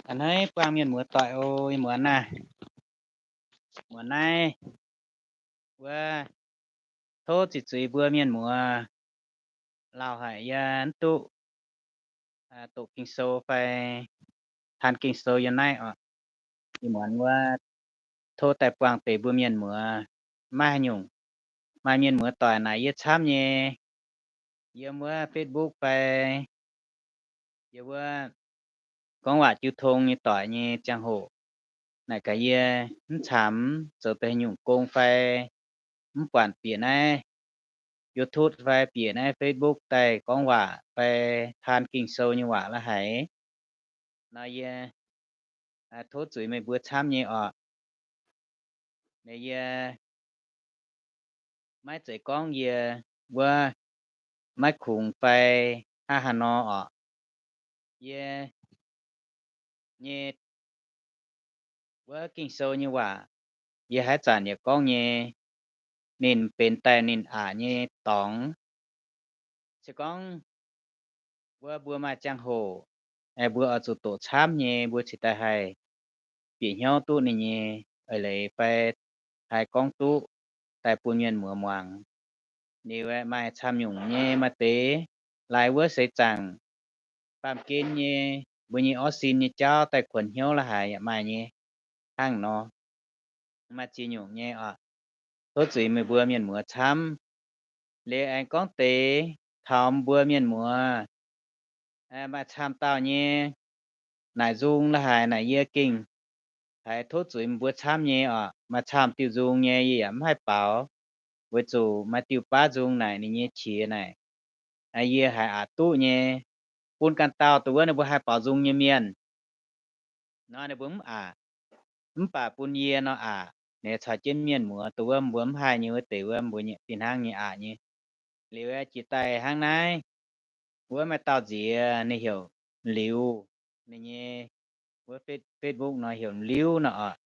A'hneiv buangh mienh muoz doic oc, ih muonz naaiv, muonz naaiv wuov tov ziqc zuiz mbuo mienh muoz lauh haic, yie mv duqv doqc Ging-Sou fai taan Ging-Sou yiem naaiv oc. Ih muonz wuov tov daaih buangh deix mbuo mienh muoz. Maiv haaix nyungc, maaih mienh muoz doic naaic yie camv nyei, yiem wuov Facebook fai yiem wuov gorngv waac jiu tong nyei doic nyei ziangh hoc, naaic gaax yie mv camv zoux deix nyungc gong fai mv buatc bieqc naaiv YouTube fai bieqc naaiv Facebook daaih gorngv waac fai taan Ging-Sou nyei waac la'haic nor, yie tov zuiz meih mbuo camv nyei oc. Naaic yie maiv zeiz gorngv yie wuov maiv kungx fai hnangv haaix nor oc. Yie nyei wuov Ging-Sou nyei waac, yie haaix zanc yaac gorngv nyei, ninh benx daaih ninh aqc nyei dorngx. Se gorngv wuov mbuo maaih ziangh hoc, mbuo oix zuqc doqc camv nyei, mbuo cingx daaih haih bieqc hnyouv duqv ninh nyei eix leiz fai haih gorngv duqv daaih bun mienh muoz muangx. Liuz aeqv, maaih camv nyungc nyei maaih deix laaix wuov seix zaangc baamh gen nyei, mbuo nyei orv sin nyei jauv daaih kuonx hnyouv la'haic yaac maaih nyei hnangv nor. Maaih ziex nyungc nyei oc. Tov zuiz meih mbuo mienh muoz camv. Liuz aengx gorngv deix taux mbuo mienh muoz maaih camv dauh nyei naaic nzung la'haic naaic yie gengh haiz tov zuiz meih mbuo camv nyei oc. Maaih camv diuh nzung nyei yie yaac mv haih baaux, weic zuqc maaih diuh baav nzung naaic ninh nyei qiex naaic yie haiz aqc duqv nyei. Bun ganh dauh dongh wuov ninh mbuo haih baaux nzung nyei mienh nor ninh mbuo mv aqc. Mv baac bun yie nor aqc. Naaic caux jienv mienh muoz dongh wuov mbuo mv haih nyei wuov deix wuov mbuo fih hnangv nyei aqc nyei. Liuz jiex daaih hnangv naaiv, wuov maaih dauh nziex ninh heuc Liuz, ninh nyei wuov Facebook nor heuc Liuz nor oc.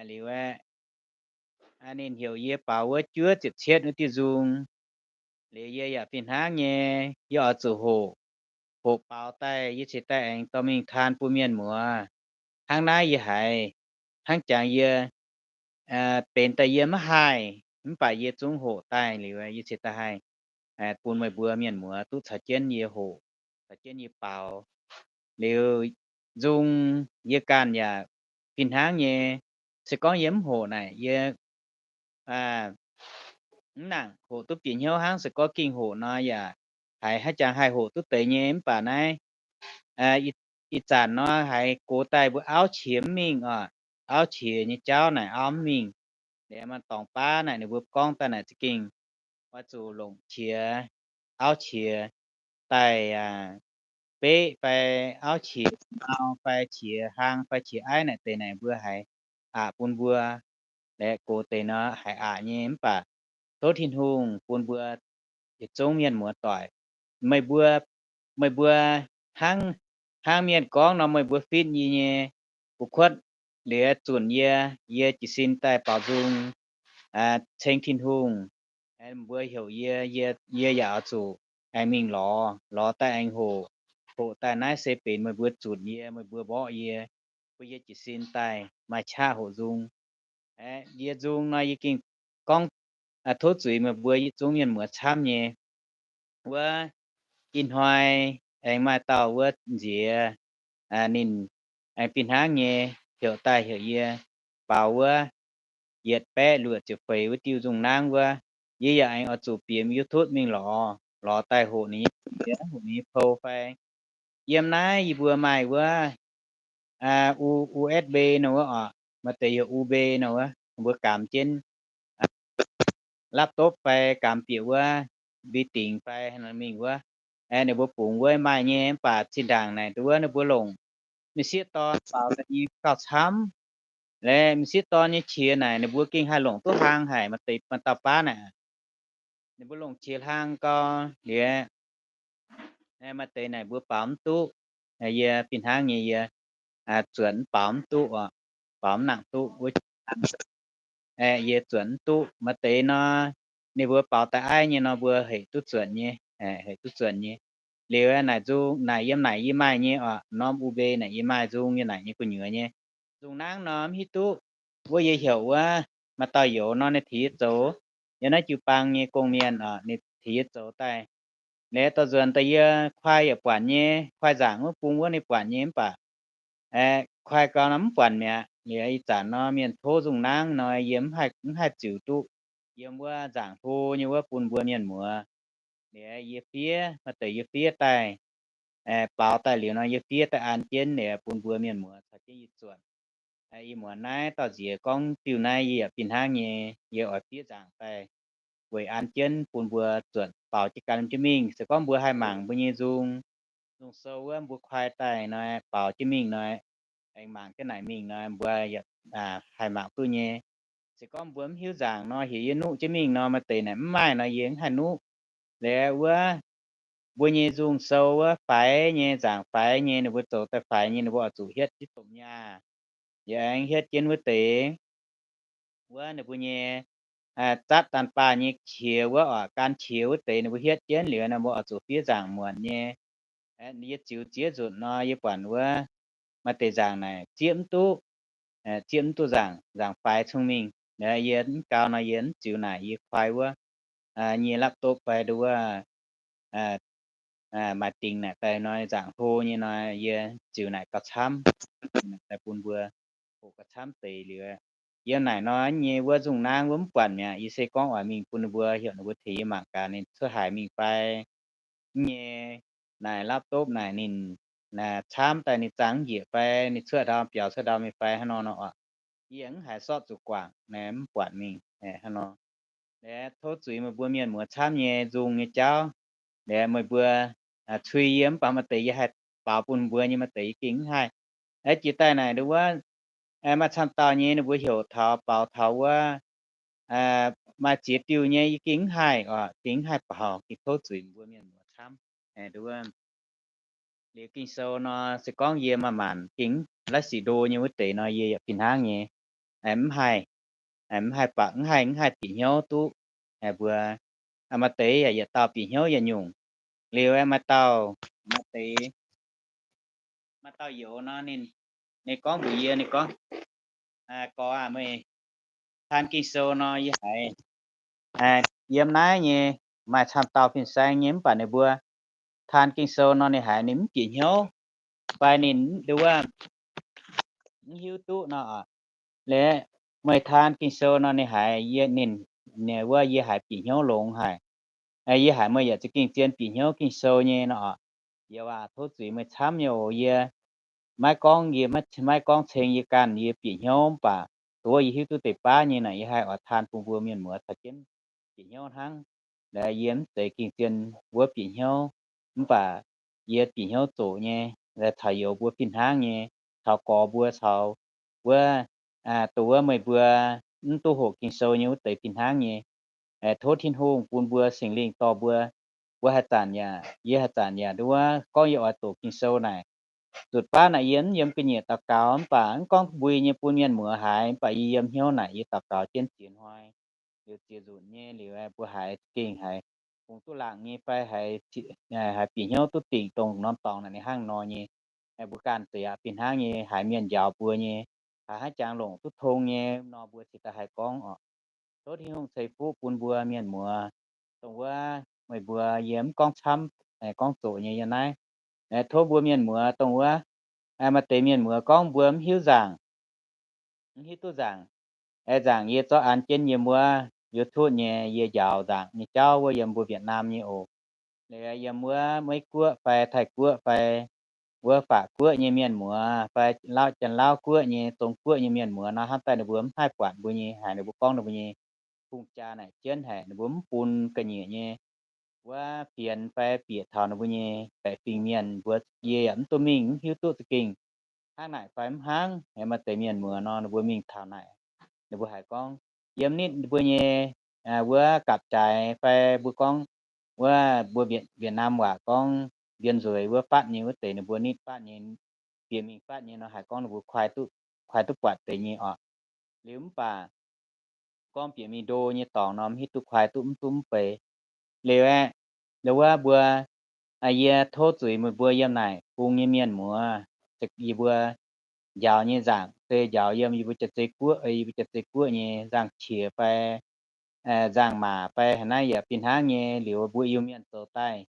Liuz aeqv, ninh heuc yie baaux wuov juov ziepc cietv wuov diuh nzung. Liuz yie yaac fih hnangv nyei, yie oix zuqc hoqc, hoqc baaux daaih yie cingx daaih aengx dorh mingh taan bun mienh muoz. Hnangv naaiv yie haiz hnangv jangx yie benx daaih yie maiv haih, mv baac yie zungv hoqc daaih liuz yie cingx daaih haih bun meih mbuo mienh muoz duqv caux jienv yie hoqc, caux jienv yie baaux. Liuz nzung yie ganh yaac fih hnangv nyei. Se gorngv yie mv hoqc naaic yie mv nangc hoqc duqv bieqc hnyouv hnangv. Se gorngv gengh hoqc nor yaac haiz hnangv jangx haih hoqc duqv deix nyei. Mv baac naaiv ih zanc nor haiz gox daaih mbuo auv qiex mv mingh oc. Auv qiex nyei jauv naaic auv mv mingh. Liuz maaih dorngx baav naaic ninh mbuo gorngv daaih naaic za'gengh oix zuqc longc qiex, auv qiex daaih beqv fai auv qiex mau fai qiex hlang fai qiex aiv naaic deix naaic mbuo haiz aqc bun mbuo. Laeh gox deix nor haiz aqc nyei. Mv baac tov Tin-Hungh bun mbuo yietc zungv mienh muoz doic, meih mbuo, meih mbuo hnangv, hnangv mienh gorngv nor meih mbuo fitv yie nyei, mbuo kuotv liuz zunc yie, yie jiez sin daaih baaux nzung ceng Tin-Hungh. Mbuo heuc yie, yie yaac oix zuqc aengx mingh lorz, lorz daaih aengx hoqc. Hoqc daaih naaiv se benx meih mbuo zunc yie, meih mbuo mborqv yie, bun yie jiez sin daaih maaih qaqv hoqc nzung. Yie nzung nor yie gengh gorngv tov zuiz meih mbuo yietc zungv mienh muoz camv nyei. Wuov ih hnoi aengx maaih dauh wuov nziex, ninh aengx fih hnangv nyei heuc daaih heuc yie baaux wuov yietc baeqv luoqc ziepc feix wuov diuh nzung nangv wuov. Yie yaac aengx oix zuqc bieqc YouTube mingh lorz, lorz daaih hoqc ninh nyei qiex, hoqc ninh nyei pou fai. Yiem naaiv yie mbuo maaih wuov U, U S B nor wuov oc, maaih deix heuc U B nor wuov, mbuo gamx jienv laptop fai gamx bieqc wuov mbi dingc fai mingh wuov. Ninh mbuo bungx wuov maaih nyei, mv baac zinh ndaangc naaic wuov ninh mbuo longc m'sieqv dorn baaux daaih nyei gauh camv. Laeh m'sieqv dorn nyei qiex naaic ninh mbuo gengh haih longc duqv hlang haic, maaih deix, maaih dauh baav naaic ninh mbuo longc qiex hlang gau. Liuz maaih deix naaic mbuo baaux mv duqv. Yie fih hnangv nyei yie zuotc mv baaux mv duqv oc, baaux mv nangc duqv wuov. Yie zuotc mv duqv. Maaih deix nor ninh mbuo baaux daaih aiv nyei nor mbuo hec duqv zuotc nyei, hec duqv zuotc nyei. Liuz naaic nzung naaic yiem naaic yie maaih nyei oc, norm U B naaic yie maaih nzung yie naaic nyei gu'nyuoz nyei. Nzung nangv nor mv hiuv duqv, wuov yie heuc wuov maaih dauh youz nor ninh tengx yie zoux, yiem naaiv jiu-baang nyei gong-mienh oc, ninh tengx yie zoux daaih. Liuz dorh nzuonx daaih yie kuaai yaac buatc nyei, kuaai nzaangc wuov bung wuov ninh buatc nyei mv baac kuaai gau nor mv buatc mi'aqv. Liuz ih zanc nor mienh tov nzung nangv nor yie mv haih ziux duqv yiem wuov nzaangc hlo nyei wuov bun mbuo mienh muoz. Liuz yie fiev, maaih deix yie fiev daaih, baaux daaih liuz nor yie fiev daaih an jienv liuz bun mbuo mienh muoz caux jienv yie zuonc. Ih muonz naaiv dauh nziex gorngv diuh naaiv yie yaac fih hnangv nyei, yie oix fiev nzaangc daaih weic an jienv bun mbuo zuonc baaux jienv gan jienv mingh. Se gorngv mbuo haih mangc mbuo nyei nzung, nzung sou wuov mbuo kuaai daaih nor, baaux jienv mingh nor, aengx mangc jienv naaic mingh nor, mbuo yaac haih mangc duqv nyei. Se gorngv mbuo mv hiuv nzaangc nor, heuc yie nuqv jienv mingh nor, maaih deix naaic mv maaih nor, yie mv haih nuqv. Liuz wuov mbuo nyei nzung sou wuov faix nyei, nzaangc faix nyei, ninh mbuo zoux daaih faix nyei, ninh mbuo oix zuqc hietv jienv domh nyaah, yaac aengx hietv jienv wuov deix wuov ninh mbuo nyei zatv daanh baah nyei qiex wuov oc, gan qiex wuov deix ninh mbuo hietv jienv liuz nor, mbuo oix zuqc fiev nzaangc muonc nyei. Yie ziux ziex nzunc nor, yie buatc wuov maaih deix nzaangc naaic zieqv mv duqv, zieqv mv duqv nzaangc, nzaangc faix cong-mengh. Yie mv gau nor yie mv ziux naaic, yie kuaai wuov nyei laptop fai nduov wuov maaih dingc naaic daaih nor, nzaangc hlo nyei nor, yie ziux naaic gauh camv, daaih bun mbuo hoqc gauh camv deix liuz. Yiem naaic nor nyei wuov nzung nangv wuov mv buatc mi'aqv. Yie se gorngv oix mingh bun ninh mbuo, heuc ninh mbuo tengx yie mangc gaax ninh cuotv haic mingh fai. Mv nyei, naaic laptop naaic ninh camv daaih ninh zaangh njiec fai ninh cuotv ndau biaux cuotv ndau mingh fai hnangv nor nor oc. Yie mv haiz sortv zuqc guangc, mv buatc mingh hnangv nor. Liuz tov zuiz meih mbuo mienh muoz camv nyei nzung nyei jauv. Liuz meih mbuo cui yie mv baac maaih deix yie haih baaux bun mbuo nyei, maaih deix yie gengh mv haih. Jiex daaih naaic nduov wuov maaih camv dauh nyei ninh mbuo heuc taux baaux taux wuov maaih ziex diuh nyei yie gengh mv haih oc, gengh mv haih baaux, gengh tov zuiz mbuo mienh muoz camv. Nduov liuz Ging-Sou nor se gorngv yie maaih maanc gengh laiv sic ndo nyei wuov deix nor yie yaac fih hnangv nyei, mv haih, mv haih baac mv haih, mv haih bieqc hnyouv duqv. Mbuo maaih deix yaac yietc dauh bieqc hnyouv yietc nyungc. Liuz maaih dauh, maaih deix, maaih dauh youz nor ninh, ninh gorngv mbuox yie, ninh gorngv, Gorx aah, meih taan Ging-Sou nor yie haiz yiem naaiv nyei maaih camv dauh fin-saeng nyei mv baac ninh mbuo taan Ging-Sou nor ninh haiz ninh mv bieqc hnyouv fai ninh nduov mv hiuv duqv nor. Liuz meih taan Ging-Sou nor ninh haiz yie, ninh, ninh wuov yie haiz bieqc hnyouv longx haic. Yie haiz meih yaac za'gengh zien bieqc hnyouv Ging-Sou nyei nor. Yie waac tov zuiz meih camv nyei oc. Yie maiv gorngv, yie maiv gorngv ceng yie ganh yie bieqc hnyouv mv baac dongh wuov yie hiuv duqv deix baav nyei naaic yie haih oix taan bun mbuo mienh muoz caux jienv bieqc hnyouv hnangv. Yie mv zeiz gengh zien wuov bieqc hnyouv, mv baac yie bieqc hnyouv zoqc nyei, caux youz mbuo fih hnangv nyei, caux gorx mbuo caux wuov, dongh wuov meih mbuo mv duqv hoqc Ging-Sou nyei wuov deix fih hnangv nyei. Tov Tin-Hungh bun mbuo Singx Lingh dorh mbuo. Mbuo haaix zanc yaac, yie haaix zanc yaac nduov gorngv yie oix doqc Ging-Sou naaic, zuqc baav naaic yie mv yiem ga'nyiec daux gaux mv baac mv gorngv mbui nyei bun mienh muoz haiz, mv baac yie yiem hnyouv naaic yie daux gaux jienv ziex hnoi, liuz ziex nzunc nyei liuz mbuo haiz gengh haiz fungx duqv laangc nyei fai haiz bieqc hnyouv duqv dingc dongh norm dorngx naaic ninh hnangv nor nyei. Mbuo ganh zeiz yaac fih hnangv nyei, haiz mienh njaaux mbuo nyei, haiz hnangv jangx longc duqv tong nyei nor mbuo cingx daaih haih gorngv oc. Tov Tin-Hungh ceix fuqv bun mbuo mienh muoz. Dongh wuov meih mbuo yie mv gorngv camv, gorngv zoqc nyei yiem naaiv. Tov mbuo mienh muoz dongh wuov, maaih deix mienh muoz gorngv mbuo mv hiuv nzaangc, mv hiuv duqv nzaangc. Aengx nzaangc yie zorqv an jienv yiem wuov YouTube nyei, yie njaaux nzaangc nyei jauv wuov yiem mbuo Việt Nam nyei oc. Liuz yiem wuov Meiv Guoqv fai Taiv Guoqv fai wuov Faqv Guoqv nyei mienh muoz fai Lauv, Janx-Lauv Guoqv nyei, Zong Guoqv nyei mienh muoz nor, hnamv daaih ninh mbuo mv haih buatc mbuo nyei, haiz ninh mbuo gorngv ninh mbuo nyei hungh jaa naaic jienv haic, ninh mbuo mv bun ga'nyiec nyei wuov fienx fai bieqc taux ninh mbuo nyei baeqc fingx mienh mbuo. Yie yaac mv duqv mingh, mv hiuv duqv za'gengh hnangv naaic fai mv hnangv. Maaih deix mienh muoz nor, ninh mbuo mingh taux naaic, ninh mbuo haiz gorngv yiem nitv ninh mbuo nyei wuov gapv-jaaix fai mbuo gorngv wuov mbuo Việt Nam waac gorngv mbien nzueic wuov fatv nyei wuov deix ninh mbuo nitv fatv nyei, bieqc mingh fatv nyei nor haiz gorngv ninh mbuo kuaai duqv, kuaai duqv buatc deix nyei oc. Liuz mv baac gorngv bieqc mingh ndo nyei dorngx nor mv hiuv duqv kuaai duqv mv duqv mv feix. Liuz aeqv, wuov mbuo Yie tov zuiz meih mbuo yiem naaic bung nyei mienh muoz, yie mbuo njaaux nyei nzaangc se njaaux yiem yie mbuo Janx-Zei Guoqv, yie mbuo Janx-Zei Guoqv nyei nzangc-qiex fai nzangc-maac fai haaix naaiv yaac fih hnangv nyei. Liuz mbuo Iu-Mienh zoux daaih,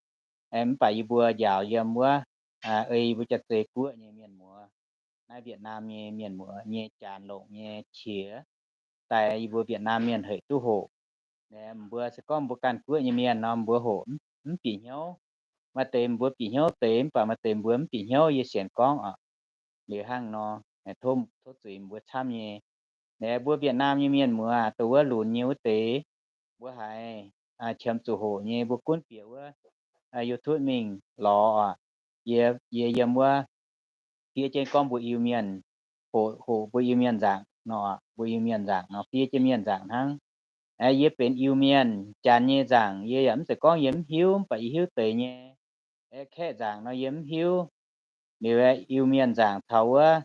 mv baac yie mbuo njaaux yiem wuov ei yie mbuo Janx-Zei Guoqv nyei mienh muoz, naaiv Việt Nam nyei mienh muoz nyei janx longc nyei qiex daaih yie mbuo Việt Nam mienh hec duqv hoqc. Mbuo se gorngv mbuo ganh guoqv nyei mienh nor, mbuo hoqc mv bieqc hnyouv. Maaih deix mbuo bieqc hnyouv deix, mv baac maaih deix mbuo mv bieqc hnyouv, yie sienx gorngv oc. Liuz hnangv nor, tov zuiz mbuo camv nyei. Mbuo Việt Nam nyei mienh muoz, dongh wuov lunx nyei wuov deix, mbuo haiz qiemx zuqc hoqc nyei, mbuo gunv bieqc wuov YouTube mingh lorz oc. Yie, yie yiem wuov fiev jienv gorngv mbuo Iu-Mienh, hoqc, hoqc mbuo Iu-Mienh nzaangc nor, mbuo Iu-Mienh nzaangc nor, fiev jienv mienh nzaangc hnangv. Yie benx Iu-Mienh, janx nyei nzaangc yie yaac mv zeiz gorngv yie mv hiuv, mv baac yie hiuv deix nyei. Kaeqv nzaangc nor yie mv hiuv. Liuz Iu-Mienh nzaangc taux wuov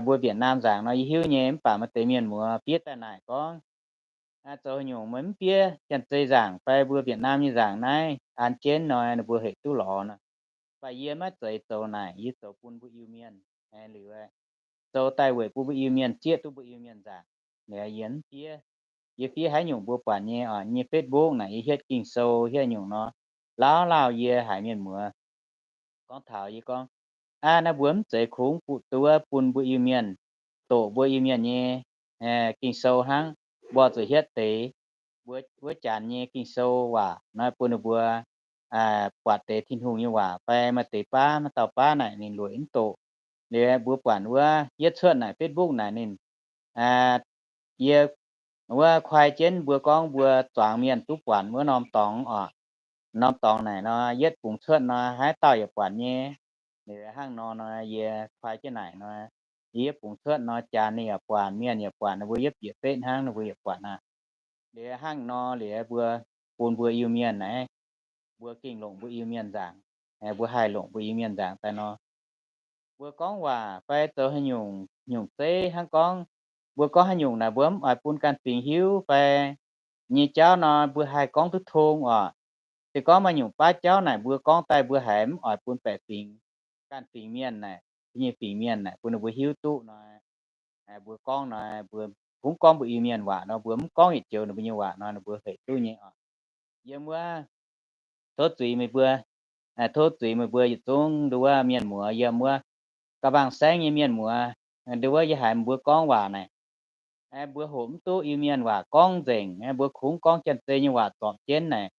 mbuo Việt Nam nzaangc nor yie hiuv nyei, mv baac maaih deix mienh muoz fiev daaih naaic gorngv, zoux haaix nyungc meih mv fiev Janx-Zei nzaangc fai mbuo Việt Nam nyei nzaangc naaiv an jienv nor, ninh mbuo hec duqv lorz nor. Mv baac yie maiv zeiz zoux naaic, yie zoux bun mbuo Iu-Mienh. Liuz zoux daaih weic bun mbuo Iu-Mienh zieqv duqv mbuo Iu-Mienh nzaangc. Liuz yie mv fiev. Yie fiev haaix nyungc mbuo buatc nyei oc, nyei Facebook naaic yie hietv Ging-Sou hietv nyungc nor, lauh lauh yie haiz mienh muoz gorngv taux yie gorngv, aa, naaiv mbuo mv zeiz kungx bun, duqv bun mbuo Iu-Mienh, doqc mbuo Iu-Mienh nyei Ging-Sou hnangv. Mbuo zuqc hietv deix mbuo wuov janx nyei Ging-Sou waac nor bun ninh mbuo buatc deix Tin-Hungh nyei waac fai maaih deix baav, maaih dauh baav naaic ninh lueic mv doqc. Liuz mbuo buatc wuov yietv cuotv naaic Facebook naaic ninh, yie wuov kuaai jienv mbuo gorngv mbuo zuangx mienh duqv buatc wuov norm dorngx oc. Norm dorngx naaic nor yietv bungx cuotv nor haaix dauh yaac buatc nyei. Liuz hnangv nor nor yie kuaai jienv naaic nor, yie yietv bungx cuotv nor janx ninh yaac buatc, mienh yaac buatc, ninh mbuo yietv bieqc fetv hnangv ninh mbuo yaac buatc aqv. Liuz hnangv nor liuz mbuo bun mbuo Iu-Mienh naaiv, mbuo gengh longc mbuo Iu-Mienh nzaangc, mbuo haih longc mbuo Iu-Mienh nzaangc daaih nor, mbuo gorngv waac fai zoux haaix nyungc, nyungc zeiv hnangv gorngv, mbuo gorngv haaix nyungc naaic mbuo mv oix bun ganh fingx hiuv fai nyei jauv nor, mbuo haih gorngv duqv tong oc. Se gorngv maaih nyungc baav jauv naaic mbuo gorngv daaih mbuo haiz mv oix bun baeqc fingx, ganh fingx mienh naaic, nyei fingx mienh naaic bun ninh mbuo hiuv duqv nor, mbuo gorngv nor, mbuo kungx gorngv mbuo Iu-Mienh waac nor, mbuo mv gorngv yietc joux ninh mbuo nyei waac nor, ninh mbuo hec duqv nyei oc. Yiem wuov tov zuiz meih mbuo, tov zuiz meih mbuo yietc zungv nduov mienh muoz yiem wuov ga'bangc saengv nyei mienh muoz, nduov yie haiz mbuo gorngv waac naaic, mbuo hoqc mv duqv Iu-Mienh waac gorngv nzengc, mbuo kungx gorngv Janx-Zei nyei waac zorpc jienv naaic.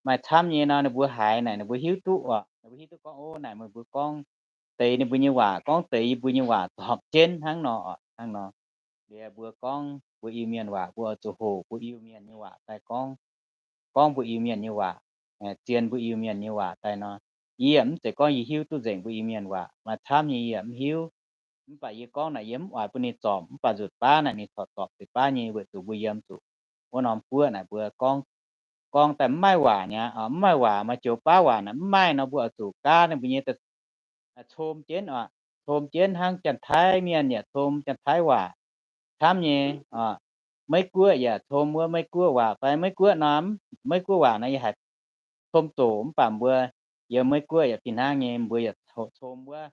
Maaih camv nyei nor ninh mbuo haiz naaic ninh mbuo hiuv duqv oc, ninh mbuo hiuv duqv gorngv, o, naaic meih mbuo gorngv deix ninh mbuo nyei waac, gorngv deix yie mbuo nyei waac zorpc jienv hnangv nor oc, hnangv nor. Liuz mbuo gorngv mbuo Iu-Mienh waac, mbuo oix zuqc hoqc mbuo Iu-Mienh nyei waac daaih gorngv, gorngv mbuo Iu-Mienh nyei waac, zien mbuo Iu-Mienh nyei waac daaih nor. Yie yaac mv zeiz gorngv yie hiuv duqv nzengc mbuo Iu-Mienh waac, maaih camv nyei yie yaac mv hiuv. Mv baac yie gorngv naaic yie mv oix bun ninh zorpc, mv baac nzutc baav naaic ninh corc zorpc deix baav nyei weic zuqc mbuo yiem zuqc wuov norm guoqv naaic mbuo gorngv, gorngv daaih mv maaih waac nyei, mv maaih waac, maaih joux baav waac naaic mv maaih nor mbuo oix zuqc gaav ninh mbuo nyei com jienv oc, com jienv hnangv Janx-Taiv mienh yaac com Janx-Taiv waac camv nyei oc. Meiv-Guoqv yaac com wuov Meiv-Guoqv waac fai Meiv-Guoqv norm, Meiv-Guoqv waac nor yie haiz com doqc, mv baac mbuo yiem Meiv-Guoqv yaac fih hnangv nyei, mbuo yaac com wuov,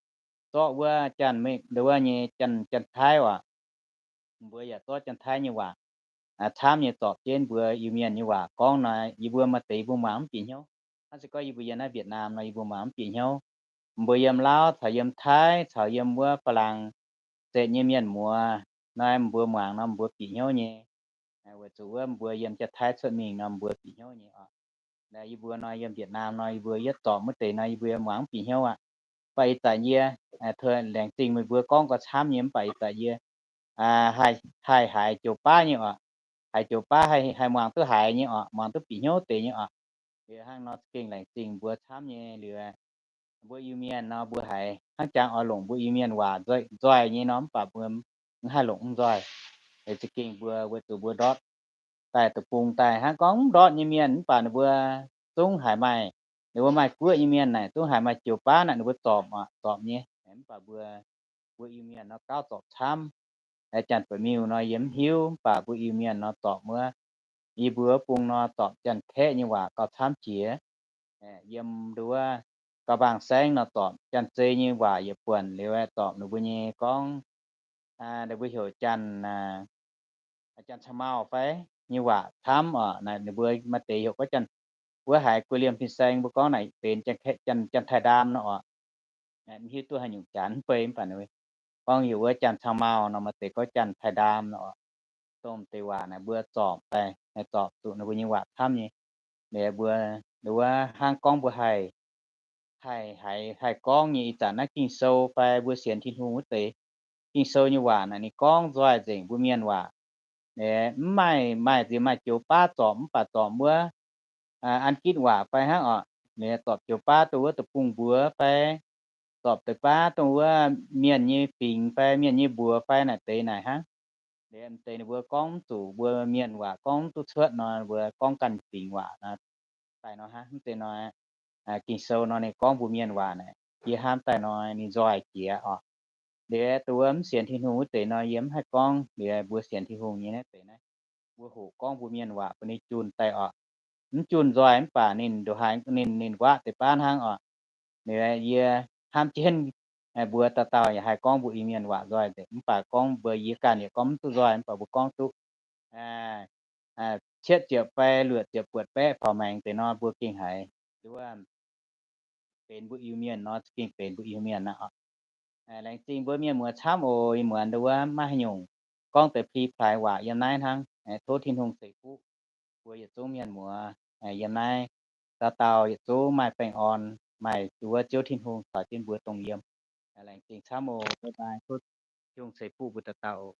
zorqv wuov Janx-Meiv wuov nyei Janx-Taiv waac. Mbuo yaac zorqv Janx-Taiv nyei waac camv nyei zorpc jienv mbuo Iu-Mienh nyei waac gorngv nor, yie mbuo maaih deix yie mbuo muangx mv bieqc hnyouv. Hnangv se gorngv yie mbuo yiem naaiv Việt Nam nor yie mbuo muangx mv bieqc hnyouv. Mbuo yiem Laauv caux yiem Taiv caux yiem wuov Faa-laangc setc nyei mienh muoz nor, mbuo muangx nor mbuo bieqc hnyouv nyei. Weic zuqc wuov mbuo yiem Janx-Taiv cuotv mingh nor mbuo bieqc hnyouv nyei oc. Yie mbuo nor yiem Việt Nam nor yie mbuo yietv zorpc wuov deix nor yie mbuo muangx mv bieqc hnyouv aqv. Mv baac ih zanc yie laengz zingh meih mbuo gorngv gauh camv nyei, mv baac ih zanc yie haih haiz joux baav nyei oc. Haiz joux baav haih muangx duqv haiz nyei oc, muangx duqv bieqc hnyouv deix nyei oc. Liuz hnangv nor za'gengh laengz zingh mbuo camv nyei. Liuz mbuo Iu-Mienh nor mbuo haiz hnangv jangx oix longc mbuo Iu-Mienh waac nzoih nyei nor, mv baac mbuo mv haih longc mv nzoih. Za'gengh mbuo weic zuqc mbuo ndortv daaih deic-bung daaih hnangv gorngv mv ndortv nyei mienh mv baac ninh mbuo zungv haiz maaih, ninh mbuo maaih guoqv nyei mienh naaic zungv haiz maaih joux baav naaic ninh mbuo zorpc, zorpc nyei. Mv baac mbuo, mbuo Iu-Mienh nor gauh zorpc camv. Janx-Baeqc Miuh nor yie mv hiuv, mv baac mbuo Iu-Mienh nor zorpc wuov, yie mbuo bung nor zorpc Janx-Kaeqv nyei waac gauh camv jiex. Yiem nduov gauh mbaang saengv nor, zorpc janx-zei nyei waac yietc buonc liuz, zorpc ninh mbuo nyei gorngv, ninh mbuo heuc janx, janx caux mauh fai nyei waac camv oc. Naaic ninh mbuo maaih deix heuc gorngv janx, wuov haiz guei liemh fin-saeng mbuo gorngv naaic benx janx-taaix-ndaam nor oc. Mv hiuv duqv haaix nyungc janx mv bei, mv baac gorngv heuc wuov janx caux mauh nor, maaih deix gorngv janx-taaix-ndaam nor oc. Dongh deix waac naaic mbuo zorpc daaih, zorpc zuqc ninh mbuo nyei waac camv nyei. Liuz mbuo, wuov hnangv gorngv mbuo haih, haih, haih gorngv nyei ih zanc naaiv Ging-Sou fai mbuo sienx Tin-Hungh wuov deix, Ging-Sou nyei waac naaic ninh gorngv nzoih nzengc mbuo mienh waac. Mv maaih, maaih nziex maaih joux baav zorpc, mv baac zorpc wuov an gitv waac fai hnangv oc. Ninh zorpc joux baav dongh wuov deic-bung mbuox fai zorpc deix baav dongh wuov mienh nyei fingx fai mienh nyei mbuox fai naaic deix naaic hnangv. Liuz m'deix ninh mbuo gorngv mv zuqc mbuo mienh waac gorngv duqv cuotv nor, mbuo gorngv ganh fingx waac daaih nor hnangv. Mv zeiz nor, Ging-Sou nor ninh gorngv mbuo mienh waac naaic, yie hnamv daaih nor ninh nzoih jiex oc. Liuz dongh wuov mv sienx Tin-Hungh wuov deix nor yie mv haih gorngv. Liuz mbuo sienx Tin-Hungh nyei naaiv deix naaiv, mbuo hoqc gorngv mbuo mienh waac bun ninh junh daaih oc. Mv junh nzoih mv baac ninh ndongc haaix ninh, ninh nquaqv deix baav hnangv oc. Liuz yie hnamv jienv mbuo dauh dauh yaac haih gorngv mbuo Iu-Mienh waac nzoih nzengc, mv baac gorngv mbuo yie ganh yaac gorngv mv duqv nzoih, mv baac mbuo gorngv duqv cietv ziepc fai luoqc ziepc buatc baeqv faaux maengx deix nor mbuo gengh haiz nduov benx mbuo Iu-Mienh nor, gengh benx mbuo Iu-Mienh aqv. Laengz zingh mbuo mienh muoz camv oc. Ih muonz nduov maiv haaix nyungc, gorngv deix pli plaaix waac yiem naaiv hnangv. Tov Tin-Hungh ceix fuqv mbuo yietc zungv mienh muoz yiem naaiv, dauh dauh yietc zungv maaih baengh orn, maaih nduov Ziouv Tin-Hungh caux jienv mbuo dongh yiem. Laengz zingh camv oc. Bye bye. Tov Tin-Hungh ceix fuqv mbuo dauh dauh oc.